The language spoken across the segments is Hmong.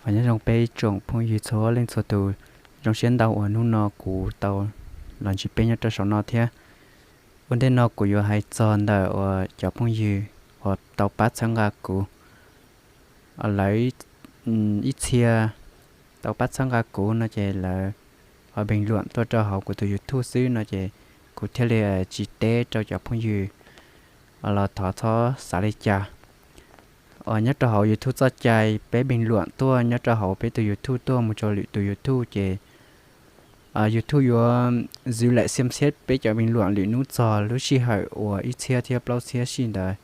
Nyob zoo peb tsoom phooj ywg txhua leej txhua tus, zoo siab ntau uas hnub no kuv tau los ntsib peb nyob rau saum no thiab. Ua ntej no kuv yuav hais txog ntawm uas cov phooj ywg uas tau pab txhawb nqa kuv, lawv ib txhia tau pab txhawb nqa kuv no ces lawv ho npeeg luam tuaj rau hauv kuv tus YouTube xwb no ces kuv thiaj li tsis teb rau cov phooj ywg los thov txhob xav li cas. Nyob rau hauv YouTube txoj cai peb npeeg luam tuaj nyob rau hauv peb tus YouTube tuaj mus rau lwm tus YouTube ces YouTube yuav zwv laim xiam xiab peb cov npeeg luam lwm hnub txog lub sij hawm uas ib txhiab thiab plaub txhiab sij ntawd,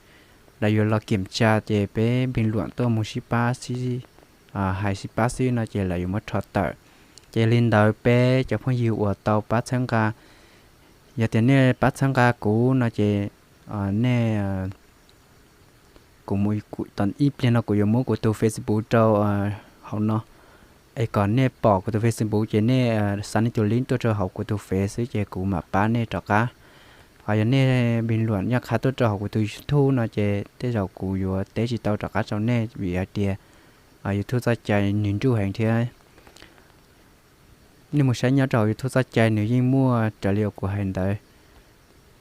lawv yuav los kiam tsa ces peb npeeg luam tuaj mus sib pab xwb, hais sib pab xwb no ces lawv yuav muab rho tawm. Ces li ntawd peb cov phooj ywg uas tau pab txhawb nqa, yog tias nej pab txhawb nqa kuv no ces nej, kuv mus, ib pliag no kuv yuav muab kuv tus Facebook rau hauv no, es kom nej pom kuv tus Facebook ces nej xa nej tus link tuaj rau hauv kuv tus Face xwb ces kuv mam pab nej rov qab. Ho yog nej npeeg luam nyaj qha tuaj rau hauv kuv tus YouTube no ces tej zaum kuv yuav teb tsis tau rov qab rau nej vim hais tias YouTube txoj cai nws nruj heev thiab. Nej mus saib nyob rau hauv YouTube txoj cai nws yeej muaj raws li uas kuv hais ntawd.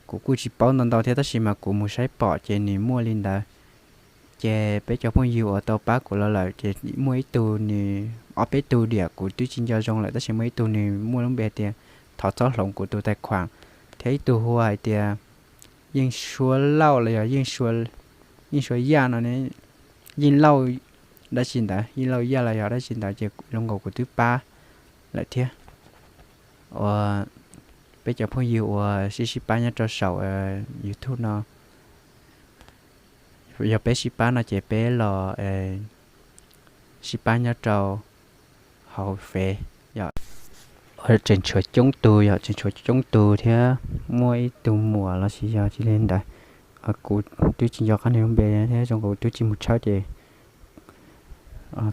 Kuv kuj tsis paub ntau ntau thiab tab sis mas kuv mus saib pom ces nws muaj li ntawd. Ces peb cov phooj ywg uas tau pab kuv los lawm ces muaj ib tug nws, ob peb tug diam kuv twb tsis nco zoo lawm tab sis muaj ib tug nws muaj lub npe hais tias thov txhob hloov kuv tus tais khuam, thiab ib tug hu hais tias Yeej Suav Lauj los yog Yeej Suav Yaj no ne, Yeej Lauj dab tsi ntawd, Yeej Lauj Yaj los yog dab tsi ntawd ces zoo nkaus kuv twb pab lawm thiab. Uas peb cov phooj ywg uas sib sib pab nyob rau saum YouTube no, yog peb sib pab no ces peb los sib pab nyob rau hauv Face yom. Tseem tshuav coob tus yom, tseem tshuav coob tus thiab muaj ib tug muam los sis yog tsis li ntawd, kuv twb tsis nco qab nws lub npe thiab zoo nkaus twb tsis mus tshawb ces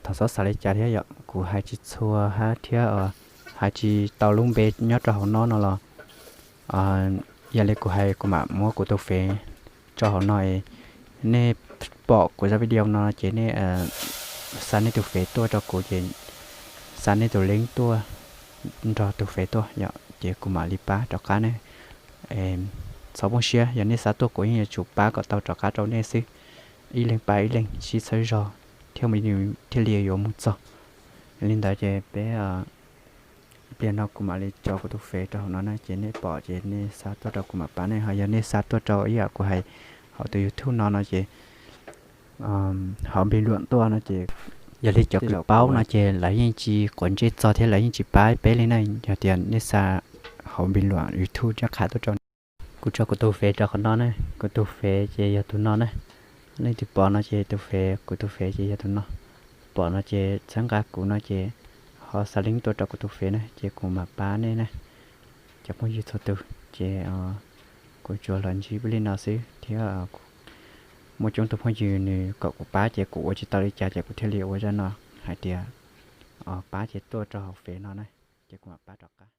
thov txhob xav li cas thiab yom. Kuv hais tsis txhua hab thiab hais tsis tau lub npe nyob rau hauv no no los, yog li kuv hais kuv mam muab kuv tus Face tso hauv no es nej pom kuv zaj video no ces nej xa nej tus Face tuaj rau kuv ces xa nej tus link tuaj nrog tus Face tuaj yom, ces kuv mam li pab rov qab ne. Txhob poob siab, yog nej xa tuaj kuv yeej yuav tsum pab kom tau rov qab rau nej xwb. Ib leeg pab ib leeg sib txhawb zog thiaj, thiaj li yuav mus txog. Li ntawd ces peb pliag no kuv mam li tso kuv tus Face rau hauv no na, ces nej pom ces nej xa tuaj rau kuv mam pab nej, ho yog nej xa tuaj rau ib yam kuv hais hauv tus YouTube no no ces hauv bình luận tuaj no ces yog li cov kws paub no ces lawv yeej tsis quav ntsej txog thiab lawv yeej tsis pab peb li na. Yog tias nej xa hauv bình luận YouTube nyaj qha tuaj rau, kuv tso kuv tus Face rau qhov no na, kuv tus Face ces yog tus no na. Leej twg pom no ces tus Face, kuv tus Face ces yog tus no. Pom no ces txhawb nqa kuv no ces ho xa link tuaj rau kuv tus Face na ces kuv mam pab nej na. Cov phooj ywg txhua tus ces kuv tsuas los ntsib li no xwb thiab. Muaj coob tus phooj ywg nws kom kuv pab ces kuv ua tsis tau li cas ces kuv thiaj li ua zaj no hais tias pab ces tuaj rau hauv Face no na, ces kuv mam pab rov qab.